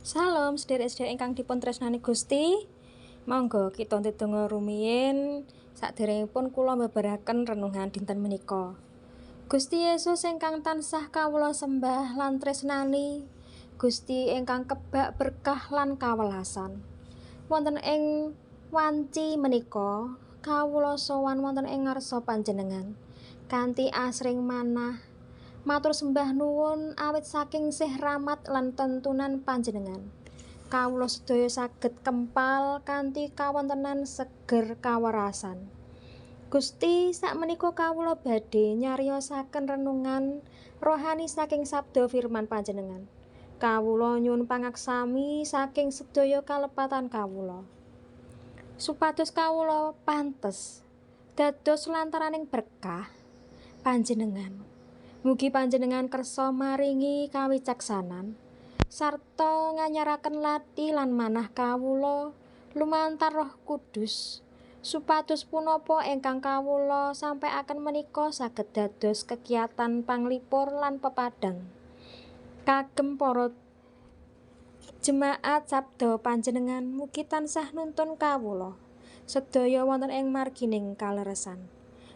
Salam sederek-sederek ingkang dipun tresnani Gusti. Monggo kita ndedonga rumiyin saderengipun kula mbabaraken renungan dinten menika. Gusti Yesus ingkang tansah kawula sembah lan tresnani, Gusti ingkang kebak berkah lan kawelasan. Wonten ing wanci menika kawula sowan wonten ing ngarsa panjenengan kanthi asring manah matur sembah nuwun awit saking sih rahmat lan tuntunan panjenengan. Kawula sedaya saged kempal kanthi kawontenan seger kawerasan. Gusti, sakmenika kawula badhe nyariosaken renungan rohani saking sabda firman panjenengan. Kawula nyuwun pangaksami saking sedaya kalepatan kawula, supados kawula pantes dados lantaraning berkah panjenengan. Mugi panjenengan kersa maringi kawicaksanan sarta nganyaraken lati lan manah kawula lumantar Roh Kudus, supados punapa ingkang kawula sampaiaken menika saged dados kegiatan panglipur lan pepadang kagem para jemaat sabda panjenengan. Mugi tansah nuntun kawula sedaya wonten ing margining kaleresan.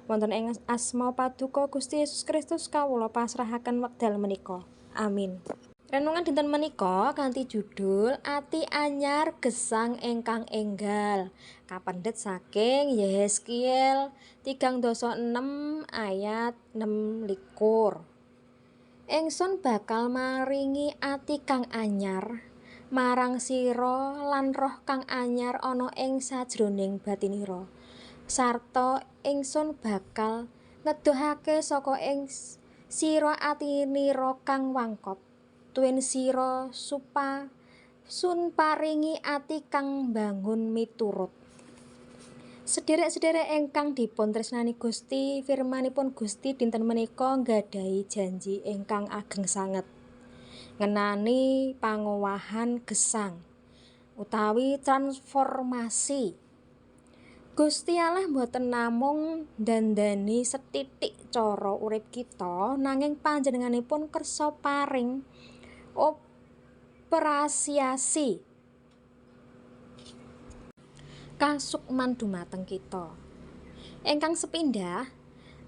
Wonten ing asma Paduka Gusti Yesus Kristus kawula pasrahaken wekdal menika. Amin. Renungan dinten menika kanthi judul Ati Anyar Gesang Ingkang Enggal, kapendhet saking Yehezkiel 36 ayat 26. Ingsun bakal maringi ati kang anyar marang sira lan roh kang anyar ana ing sajroning batinira, sarta ingsun bakal ngedohake saka ing sira atinira kang wangkop tuwin sira supa sun paringi ati kang mbangun miturut. Sederek-sederek ingkang dipun tresnani Gusti, firmanipun Gusti dinten menika nggadahi janji ingkang ageng sanget ngenani pangowahan gesang utawi transformasi. Gusti Allah boten namung ndandani sethithik cara urip kita, nanging panjenenganipun kersa paring operasiasi kasukman dumateng kita. Ingkang sepindah,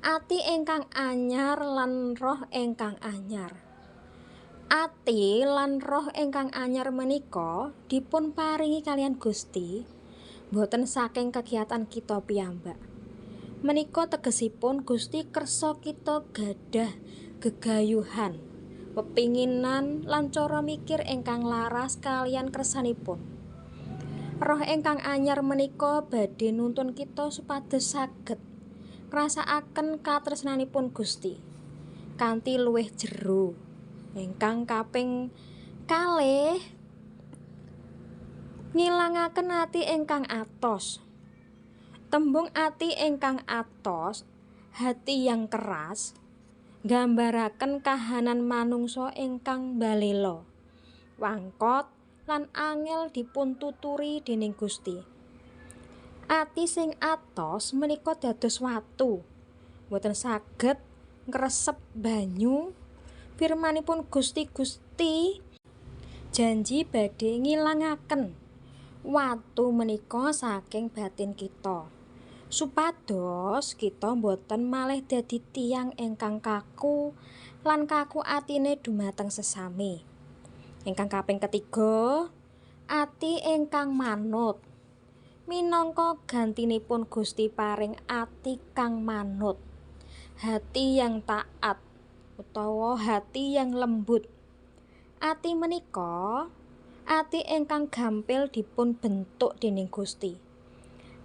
ati ingkang anyar lan roh ingkang anyar. Ati lan roh ingkang anyar menika dipun paringi kaliyan Gusti, boten saking kegiatan kita piyambak. Menika tegesipun Gusti kersa kita gadah gegayuhan, pepinginan lan cara mikir ingkang laras kaliyan kersanipun. Roh ingkang anyar menika badhe nuntun kita supados saged ngrasakaken katresnanipun Gusti kanthi luwih jero. Ingkang kaping kalih, ngilangaken ati ingkang atos. Tembung ati ingkang atos, hati yang keras, nggambaraken kahanan manungsa ingkang balela, wangkot lan angel dipun tuturi dening Gusti. Ati sing atos menika dados watu, boten saged ngresep banyu firmanipun Gusti. Gusti janji badhe ngilangaken watu menika saking batin kita, supados kita boten malih dadi tiyang ingkang kaku lan kaku atine dumateng sesami. Ingkang kaping ketiga, ati ingkang manut. Minangka gantinipun Gusti paring ati kang manut, hati yang taat utawa hati yang lembut. Ati menika ati ingkang gampil dipun bentuk dening Gusti.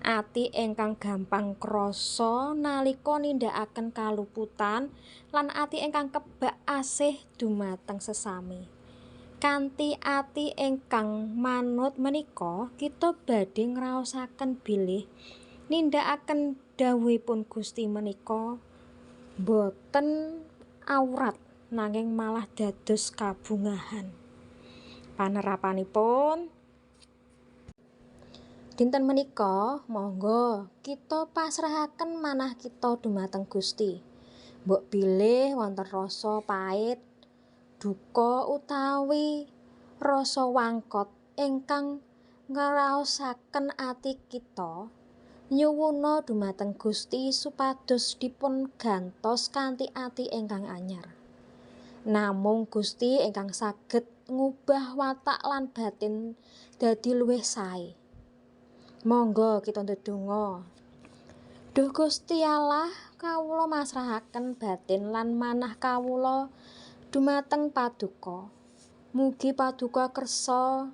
Ati ingkang gampang krasa nalika nindakaken kaluputan lan ati ingkang kebak asih dumateng sesami. Kanthi ati ingkang manut menika kita badhe ngraosaken bilih nindakaken dawuhipun Gusti menika boten awrat, nanging malah dados kabungahan. Panerapanipun dinten menika, monggo kita pasrahaken manah kita dumateng Gusti. Mbok bilih wonten rasa pait, duka utawi rasa wangkot ingkang ngraosaken ati kita, nyuwuna dumateng Gusti supados dipun gantos kanthi ati ingkang anyar. Namung Gusti ingkang saged ngubah watak lan batin dadi luwih sae. Monggo kita ndedonga. Duh Gusti Allah, kawula masrahaken batin lan manah kawula dumateng Paduka. Mugi Paduka kersa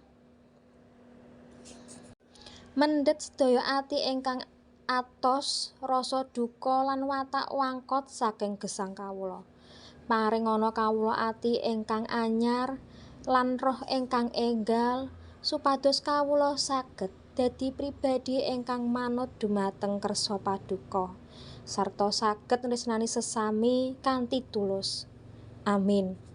mendhet sedaya ati ingkang atos rasa duka lan watak wangkot saking gesang kawula. Paringana kawula ati ingkang anyar lan roh ingkang enggal supados kawula saged dadi pribadi ingkang manut dumateng kersa Paduka sarta saged nresnani sesami kanthi tulus. Amin.